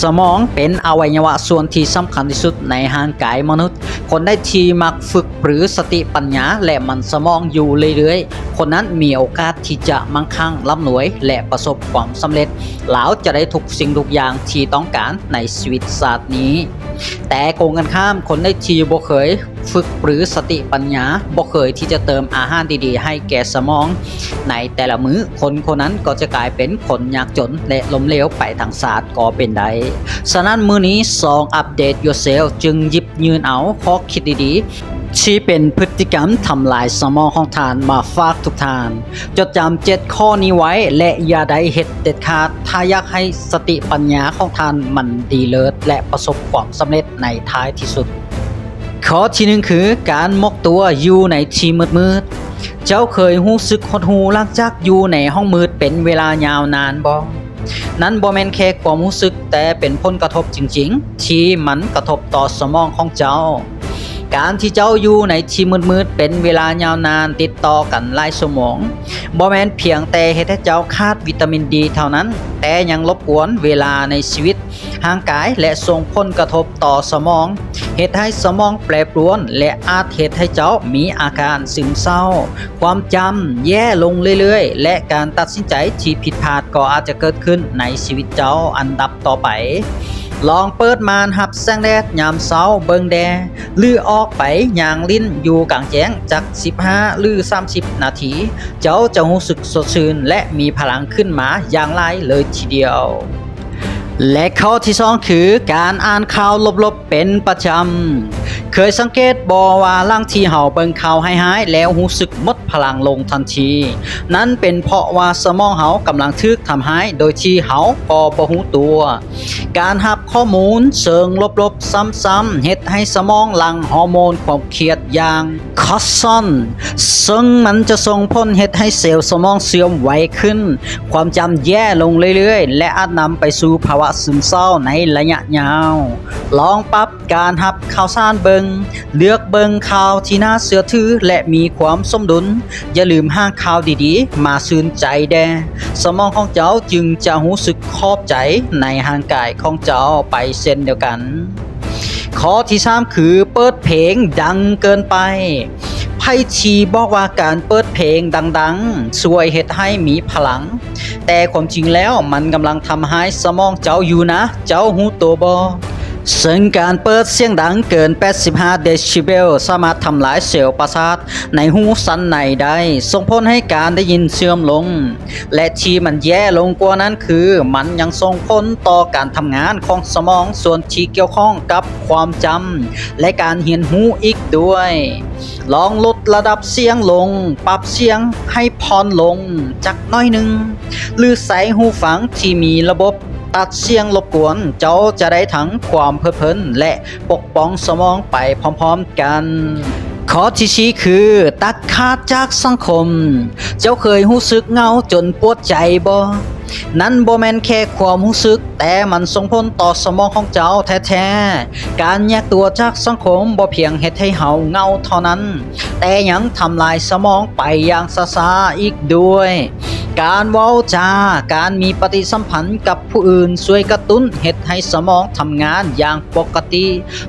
ສະໝອງເປັນອະໄວຍະວະສ່ວນທີ່ສຳຄັນທີ່ສຸດໃນຮ່າງກາຍມະນຸດ. ຄົນໃດທີ່ມັກຝຶກປຶສະຕິປັນຍາ ແລະ ໝັ່ນສະໝອງຢູ່ເລື້ອຍໆ, ຄົນນັ້ນມີໂອກາດທີ່ຈະມັ່ງຄັ່ງ, ລ່ຳລວຍ ແລະ ປະສົບຄວາມສຳເລັດ. ລາວຈະໄດ້ທຸກສິ່ງທຸກຢ່າງທີ່ຕ້ອງການໃນຊີວິດຊາດນີ້. ແຕ່ກົງກັນຂ້າມ, ຄົນໃດທີ່ບໍ່ເຄີຍຝຶກປຶສະຕິປັນຍາ, ບໍ່ເຄີຍທີ່ຈະເຕີມອາຫານດີໆໃຫ້ແກ່ສະໝອງໃນແຕ່ລະມື້, ຄົນຄົນນັ້ນກໍຈະກາຍເປັນຄົນຍາກຈົນ ແລະ ລົ້ມເຫຼວໄປທັງຊາດກໍເປັນໄດ້. ສະນັ້ນ ມື້ນີ້ຊ່ອງ Update Yourself ຈຶ່ງຫຍິບ ຍື່ນເອົາຂໍ້ຄິດດີໆ ທີ່ເປັນພຶດຕິກຳທຳລາຍສະໝອງຂອງທ່ານມາຝາກທຸກທ່ານ. ຈົດຈຳເຈັດຂໍ້ນີ້ໄວ້ ແລະ ຢ່າໄດ້ເຮັດເດັດຂາດ ຖ້າຢາກໃຫ້ສະຕິປັນຍາຂອງທ່ານມັນດີເລີດ ແລະ ປະສົບຄວາມສຳເລັດໃນທ້າຍທີ່ສຸດ. ຂໍ້ທີໜຶ່ງ ຄື ການໝົກຕົວຢູ່ໃນທີ່ມືດໆ. ເຈົ້າເຄີຍຮູ້ສຶກຫົດຫູ່ຫຼັງຈາກຢູ່ໃນຫ້ອງມືດເປັນເວລາຍາວນານບໍ່? ນັ້ນບໍ່ແມ່ນແຄ່ຄວາມຮູ້ສຶກ, ແຕ່ເປັນຜົນກະທົບຈິງໆ ທີ່ມັນກະທົບຕໍ່ສະໝອງຂອງເຈົ້າ. ການທີ່ເຈົ້າຢູ່ໃນທີ່ມືດໆເປັນເວລາຍາວນານຕິດຕໍ່ກັນຫຼາຍຊົ່ວໂມງ ບໍ່ແມ່ນພຽງແຕ່ເຮັດໃຫ້ເຈົ້າຂາດວິຕາມິນດີເທົ່ານັ້ນ, ແຕ່ຍັງລົບກວນເວລາໃນຊີວິດ, ຮ່າງກາຍ ແລະ ສົ່ງຜົນກະທົບຕໍ່ສະໝອງ, ເຮັດໃຫ້ສະໝອງແປປຣວນ ແລະ ອາດເຮັດໃຫ້ເຈົ້າມີອາການຊຶມເສົ້າ, ຄວາມຈຳແຍ່ລົງເລື້ອຍໆ ແລະ ການຕັດສິນໃຈທີ່ຜິດພາດກໍອາດຈະເກີດຂຶ້ນໃນຊີວິດເຈົ້າອັນດັບຕໍ່ໄປ. ລອງເປີດມ່ານຮັບແສງແດດຍາມເຊົ້າເບິ່ງແດ່ ຫຼື ອອກໄປຍ່າງຫຼິ້ນຢູ່ກາງແຈ້ງຈັກສິບຫ້າ ຫຼື ສາມສິບນາທີ, ເຈົ້າຈະຮູ້ສຶກສົດຊື່ນ ແລະ ມີພະລັງຂຶ້ນມາຢ່າງຫຼາຍເລີຍທີດຽວ. ແລະ ຂໍ້ທີສອງ ຄື ການອ່ານຂ່າວລົບໆເປັນປະຈຳ. ເຄີຍສັງເກດບໍ່ວ່າ ຫຼັງທີ່ເຮົາເບິ່ງຂ່າວຮ້າຍໆແລ້ວຮູ້ສຶກໝົດພະລັງລົງທັນທີ? ນັ້ນເປັນເພາະວ່າສະໝອງເຮົາກຳລັງຖືກທຳຮ້າຍໂດຍທີ່ເຮົາກໍບໍ່ຮູ້ຕົວ. ການຮັບຂໍ້ມູນເຊີງລົບໆຊ້ຳໆ ເຮັດໃຫ້ສະໝອງຫຼັ່ງຮໍໂມນຄວາມຄຽດຢ່າງ ຄອດຊອນ ເຊິ່ງມັນຈະສົ່ງຜົນເຮັດໃຫ້ເຊວສະໝອງເສື່ອມໄວຂຶ້ນ, ຄວາມຈຳແຍ່ລົງເລື້ອຍໆ ແລະ ອາດນຳໄປສູ່ພາວະຊຶມເສົ້າໃນໄລຍະຍາວ. ລອງປັບການຮັບຂ່າວສານເບິ່ງ, ເລືອກເບິ່ງຂ່າວທີ່ໜ້າເຊື່ອຖື ແລະ ມີຄວາມສົມດຸນ. ຢ່າລືມຫາຂ່າວດີໆມາຊື່ນໃຈແດ່. ສະໝອງຂອງເຈົ້າຈຶ່ງຈະຮູ້ສຶກຂອບໃຈໃນຮ່າງກາຍຂອງເຈົ້າໄປເຊັ່ນດຽວກັນ. ຂໍ້ທີສາມ ຄື ເປີດເພງດັງເກີນໄປ. ໃຜທີ່ບອກວ່າການເປີດເພງດັງໆຊ່ວຍເຮັດໃຫ້ມີພະລັງ, ແຕ່ຄວາມຈິງແລ້ວມັນກຳລັງທຳຮ້າຍສະໝອງເຈົ້າຢູ່ນະ, ເຈົ້າຮູ້ຕົວບໍ່? ເຊິ່ງການເປີດສຽງດັງເກີນແປດສິບຫ້າເດຊິເບວສາມາດທຳລາຍເຊວປະສາດໃນຫູຊັ້ນໃນໄດ້, ສົ່ງຜົນໃຫ້ການໄດ້ຍິນເສື່ອມລົງ. ແລະ ທີ່ມັນແຍ່ລົງກວ່ານັ້ນຄື ມັນຍັງສົ່ງຜົນຕໍ່ການທຳງານຂອງສະໝອງສ່ວນທີ່ກ່ຽວຂ້ອງກັບຄວາມຈຳ ແລະ ການຮຽນຮູ້ອີກດ້ວຍ. ລອງລົດລະດັບສຽງລົງ, ປັບສຽງໃຫ້ຜ່ອນລົງຈັກໜ້ອຍໜຶ່ງ ຫຼື ໃສ່ຫູຟັງທີ່ມີລະບົບຕັດສຽງລົບກວນ, ເຈົ້າຈະໄດ້ທັງຄວາມເພີດເພີນ ແລະ ປົກປ້ອງສະໝອງໄປພ້ອມໆກັນ. ຂໍ້ທີສີ່ ຄື ຕັດຂາດຈາກສັງຄົມ. ເຈົ້າເຄີຍຮູ້ສຶກເຫງົາຈົນປວດໃຈບໍ່? ນັ້ນບໍ່ແມ່ນແຄ່ຄວາມຮູ້ສຶກ, ແຕ່ມັນສົ່ງຜົນຕໍ່ສະໝອງຂອງເຈົ້າແທ້ໆ. ການແຍກຕົວຈາກສັງຄົມບໍ່ພຽງເຮັດໃຫ້ເຮົາເຫງົາເທົ່ານັ້ນ, ແຕ່ຍັງທຳລາຍສະໝອງໄປຢ່າງຊ້າໆອີກດ້ວຍ. ການເວົ້າຈາ, ການມີປະຕິສຳພັນກັບຜູ້ອື່ນຊ່ວຍກະຕຸ້ນເຮັດໃຫ້ສະໝອງທຳງານຢ່າງປົກກະຕິ,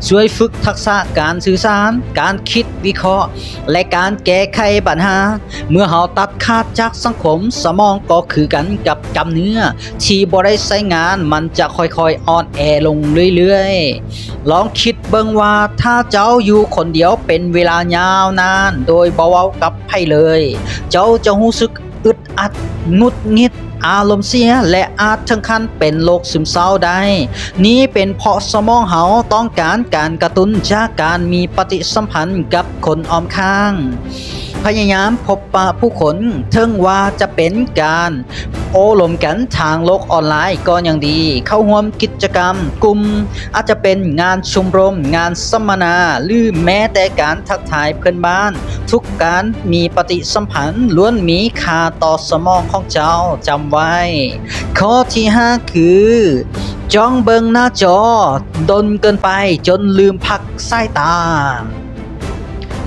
ຊ່ວຍຝຶກທັກສະການສື່ສານ, ການຄິດວິເຄາະ ແລະ ການແກ້ໄຂບັນຫາ. ເມື່ອເຮົາຕັດຂາດຈາກສັງຄົມ, ສະໝອງກໍຄືກັນກັບກ້າມເນື້ອທີ່ບໍ່ໄດ້ໃຊ້ງານ, ມັນຈະຄ່ອຍໆອ່ອນແອລົງເລື້ອຍໆ. ລອງຄິດເບິ່ງວ່າ ຖ້າເຈົ້າຢູ່ຄົນດຽວເປັນເວລາຍາວນານໂດຍບໍ່ເວົ້າກັບໃຜເລີຍ, ເຈົ້າຈະຮູ້ສຶກອຶດອັດ, ຫງຸດຫງິດ, ອາລົມເສຍ ແລະ ອາດເຖິງຂັ້ນເປັນໂລກຊຶມເສົ້າໄດ້. ນີ້ເປັນເພາະສະໝອງເຮົາຕ້ອງການການກະຕຸ້ນຈາກການມີປະຕິສຳພັນກັບຄົນອ້ອມຂ້າງ. ພະຍາຍາມພົບປະຜູ້ຄົນ, ເຖິງວ່າຈະເປັນການໂອ້ລົມກັນທາງໂລກອອນລາຍກໍຍັງດີ, ເຂົ້າຮ່ວມກິດຈະກຳກຸ່ມ, ອາດຈະເປັນງານຊຸມລົມ, ງານສຳມະນາ ຫຼື ແມ້ແຕ່ການທັກທາຍເພື່ອນບ້ານ. ທຸກການມີປະຕິສຳພັນລ້ວນມີຄ່າຕໍ່ສະໝອງຂອງເຈົ້າ, ຈຳໄວ້. ຂໍ້ທີຫ້າ ຄື ຈ້ອງເບິ່ງໜ້າຈໍດົນເກີນໄປຈົນລືມພັກສາຍຕາ.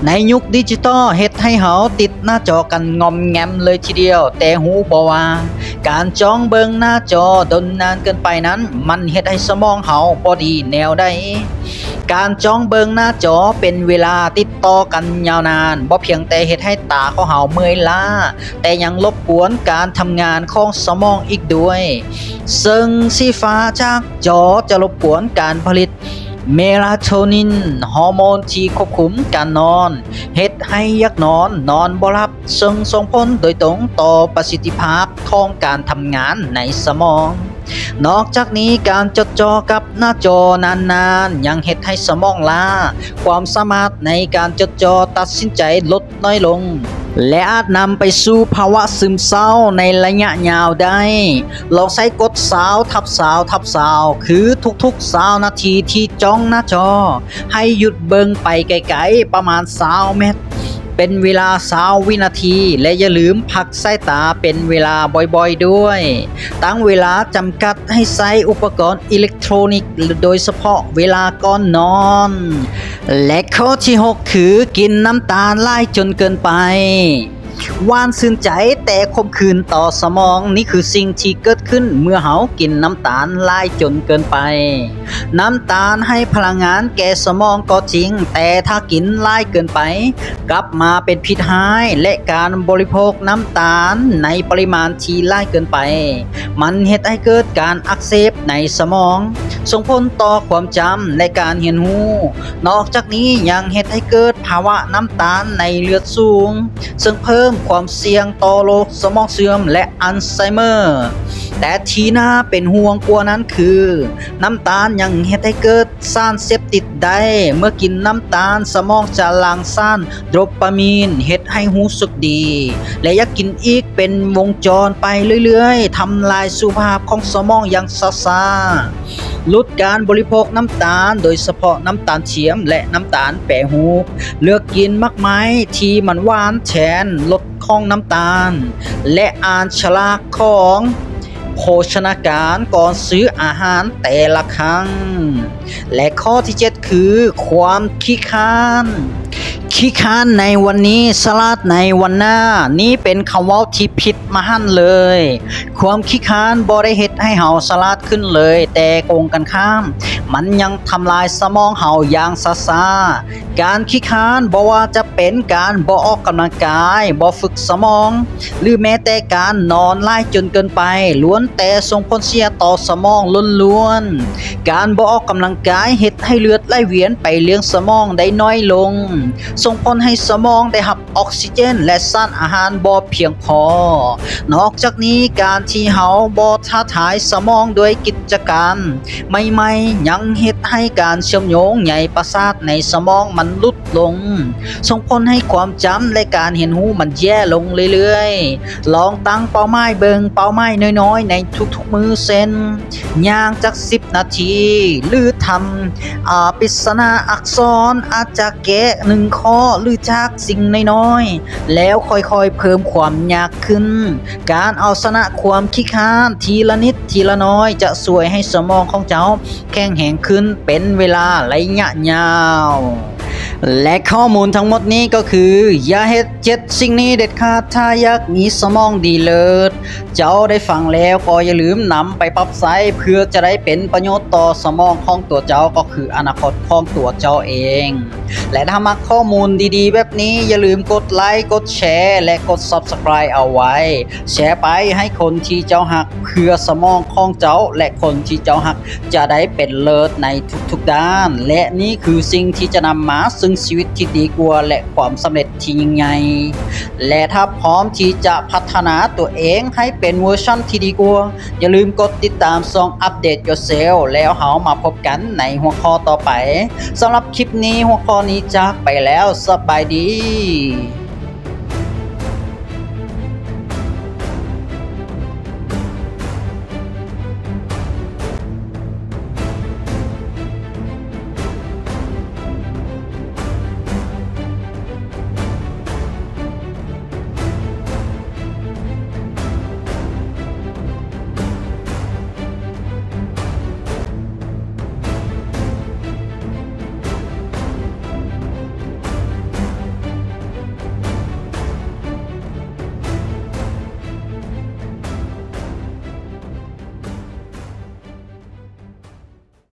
ໃນຍຸກດິຈິຕອລເຮັດໃຫ້ເຮົາຕິດໜ້າຈໍກັນງອມແງມເລີຍທີດຽວ, ແຕ່ຮູ້ບໍ່ວ່າການຈ້ອງເບິ່ງໜ້າຈໍດົນນານເກີນໄປນັ້ນ ມັນເຮັດໃຫ້ສະໝອງເຮົາບໍ່ດີແນວໃດ? ການຈ້ອງເບິ່ງໜ້າຈໍເປັນເວລາຕິດຕໍ່ກັນຍາວນານ ບໍ່ພຽງແຕ່ເຮັດໃຫ້ຕາຂອງເຮົາເມື່ອຍລ້າ, ແຕ່ຍັງລົບກວນການທຳງານຂອງສະໝອງອີກດ້ວຍ, ເຊິ່ງສີຟ້າຈາກຈໍຈະລົບກວນການຜະລິດ ເມລາໂທນິນ, ຮໍໂມນທີ່ຄວບຄຸມການນອນ, ເຮັດໃຫ້ຢາກນອນ, ນອນບໍ່ຫຼັບ, ເຊິ່ງສົ່ງຜົນໂດຍຕົງຕໍ່ປະສິດທິພາບຂອງການທຳງານໃນສະໝອງ. ນອກຈາກນີ້, ການຈົດຈໍກັບໜ້າຈໍນານໆ ຍັງເຮັດໃຫ້ສະໝອງລ້າ, ຄວາມສາມາດໃນການຈົດຈໍຕັດສິນໃຈລົດ ນ້ອຍລົງ ແລະ ອາດນຳໄປສູ່ພາວະຊຶມເສົ້າໃນໄລຍະຍາວໄດ້. ລອງໃຊ້ກົດຊາວທັບຊາວທັບຊາວ ຄືທຸກໆຊາວນາທີທີ່ຈ້ອງໜ້າຈໍ ໃຫ້ຢຸດເບິ່ງໄປໄກໆປະມານຊາວແມັດ ເປັນເວລາຊາວວິນາທີ ແລະ ຢ່າລືມພັກສາຍຕາເປັນເວລາບ່ອຍໆດ້ວຍ. ຕັ້ງເວລາຈຳກັດໃຫ້ໃຊ້ອຸປະກອນອີເລັກໂທນິກ ໂດຍສະເພາະເວລາກ່ອນນອນ. ແລະ ຂໍ້ທີຫົກ ຄື ກິນນ້ຳຕານຫຼາຍຈົນເກີນໄປ. ຫວານຊື່ນໃຈແຕ່ຂົມຂື່ນຕໍ່ສະໝອງ, ນີ້ຄືສິ່ງທີ່ເກີດຂຶ້ນເມື່ອເຮົາກິນນ້ຳຕານຫຼາຍຈົນເກີນໄປ. ນ້ຳຕານໃຫ້ພະລັງງານແກ່ສະໝອງກໍຈິງ, ແຕ່ຖ້າກິນຫຼາຍເກີນໄປ ກັບມາເປັນພິດຮ້າຍ, ແລະ ການບໍລິໂພກນ້ຳຕານໃນປະລິມານທີ່ຫຼາຍເກີນໄປ ມັນເຮັດໃຫ້ເກີດການອັກເສບໃນສະໝອງ, ສົ່ງຜົນຕໍ່ຄວາມຈຳ ແລະ ການຮຽນຮູ້. ນອກຈາກນີ້ຍັງເຮັດໃຫ້ເກີດພາວະນ້ຳຕານໃນເລືອດສູງ, ເຊິ່ງເພີ່ມຄວາມສ່ຽງຕໍ່ໂລກສະໝອງເສື່ອມ ແລະ ອັນໄຊເມີ. ແຕ່ທີ່ໜ້າເປັນຫ່ວງກວ່ານັ້ນຄື ນ້ຳຕານຍັງເຮັດໃຫ້ເກີດ ສານເສບຕິດໄດ້. ເມື່ອກິນນ້ຳຕານ, ສະໝອງຈະຫຼັ່ງສານໂດປາມີນ, ເຮັດໃຫ້ຮູ້ສຶກດີ ແລະ ຢາກກິນອີກເປັນວົງຈອນໄປເລື້ອຍໆ, ທຳລາຍສຸຂະພາບຂອງສະໝອງຢ່າງຊ້າໆ. ຫຼຸດການບໍລິໂພກນ້ຳຕານ, ໂດຍສະເພາະນ້ຳຕານທຽມ ແລະ ນ້ຳຕານແປຮູບ. ເລືອກກິນໝາກໄມ້ທີ່ມັນຫວານແທນລົດຂອງນ້ຳຕານ ແລະ ອ່ານສະຫຼາກຂອງ ໂພຊະນາການກ່ອນຊື້ອາຫານແຕ່ລະຄັ້ງ. ແລະ ຂໍ້ທີເຈັດ ຄື ຄວາມຂີ້ຄ້ານ. ຂີ້ຄ້ານໃນວັນນີ້, ສະຫຼາດໃນວັນໜ້າ, ນີ້ເປັນຄຳເວົ້າທີ່ຜິດມະຫັນເລີຍ. ຄວາມຂີ້ຄ້ານບໍ່ໄດ້ເຮັດໃຫ້ເຮົາສະຫຼາດຂຶ້ນເລີຍ, ແຕ່ກົງກັນຂ້າມ, ມັນຍັງທຳລາຍສະໝອງເຮົາຢ່າງຊ້າໆ. ການຂີ້ຄ້ານ, ບໍ່ວ່າຈະເປັນການບໍ່ອອກກຳລັງກາຍ, ບໍ່ຝຶກສະໝອງ ຫຼື ແມ້ແຕ່ການນອນຫຼາຍຈົນເກີນໄປ ລ້ວນແຕ່ສົ່ງຜົນເສຍຕໍ່ສະໝອງລ້ວນໆ. ການບໍ່ອອກກຳລັງກາຍເຮັດໃຫ້ເລືອດໄຫຼວຽນໄປລ້ຽງສະໝອງໄດ້ໜ້ອຍລົງ, ສົ່ງຜົນໃຫ້ສະໝອງໄດ້ຮັບອອກຊີເຈນ ແລະ ສານອາຫານບໍ່ພຽງພໍ. ນອກຈາກນີ້, ການທີ່ເຮົາບໍ່ທ້າທາຍສະໝອງດ້ວຍກິດຈະການ ໃໝ່ໆ ຍັງເຮັດໃຫ້ການເຊື່ອມໂຍງໃຍປະສາດໃນສະໝອງມັນຫຼຸດລົງ, ສົ່ງຜົນໃຫ້ຄວາມຈຳ ແລະ ການຮຽນຮູ້ມັນແຍ່ລົງເລື້ອຍໆ. ລອງຕັ້ງເປົ້າໝາຍເບິ່ງເປົ້າໝາຍນ້ອຍໆໃນທຸກໆມື້ ເຊັ່ນ ຍ່າງຈັກສິບນາທີ ຫຼື ທຳ ອາ ປຣິດສະນາອັກສອນ, ອາດຈະແກະໜຶ່ງຂໍ້ ຫຼື ຈາກສິ່ງນ້ອຍໆ ແລ້ວຄ່ອຍໆເພີ່ມຄວາມຍາກຂຶ້ນ. ການເອົາຊະນະຄວາມຂີ້ຄ້ານທີລະນິດທີລະໜ້ອຍ ຈະຊ່ວຍໃຫ້ສະໝອງຂອງເຈົ້າແຂງແຮງຂຶ້ນເປັນເວລາໄລຍະຍາວ. ແລະ ຂໍ້ມູນທັງໝົດນີ້ກໍຄື ຢ່າເຮັດເຈັດສິ່ງນີ້ເດັດຂາດ ຖ້າຢາກມີສະໝອງດີເລີດ. ເຈົ້າໄດ້ຟັງແລ້ວກໍຢ່າລືມນຳໄປປັບໃຊ້ ເພື່ອຈະໄດ້ເປັນປະໂຫຍດຕໍ່ສະໝອງຂອງຕົວເຈົ້າ ກໍຄືອະນາຄົດຂອງຕົວເຈົ້າເອງ. ແລະ ຖ້າມັກຂໍ້ມູນດີໆແບບນີ້, ຢ່າລືມກົດໄລ, ກົດແຊ ແລະ ກົດ Subscribe ເອົາໄວ້. ແຊໄປໃຫ້ຄົນທີ່ເຈົ້າຮັກ ເພື່ອສະໝອງຂອງເຈົ້າ ແລະ ຄົນທີ່ເຈົ້າຮັກຈະໄດ້ເປັນເລີດໃນທຸກໆດ້ານ. ແລະ ນີ້ຄືສິ່ງທີ່ຈະນຳມາເຊິ່ງຊີວິດທີ່ດີກວ່າ ແລະ ຄວາມສຳເລັດທີ່ຍິ່ງໃຫຍ່. ແລະ ຖ້າພ້ອມທີ່ຈະພັດທະນາຕົວເອງໃຫ້ເປັນເວີຊັນທີ່ດີກວ່າ, ຢ່າລືມກົດຕິດຕາມຊ່ອງ Update Yourself ແລ້ວເຮົາມາພົບກັນໃນຫົວຂໍ້ຕໍ່ໄປ. ສຳລັບຄລິບນີ້, ຫົວຂໍ້ນີ້ຈາກໄປແລ້ວ. ສະບາຍດີ.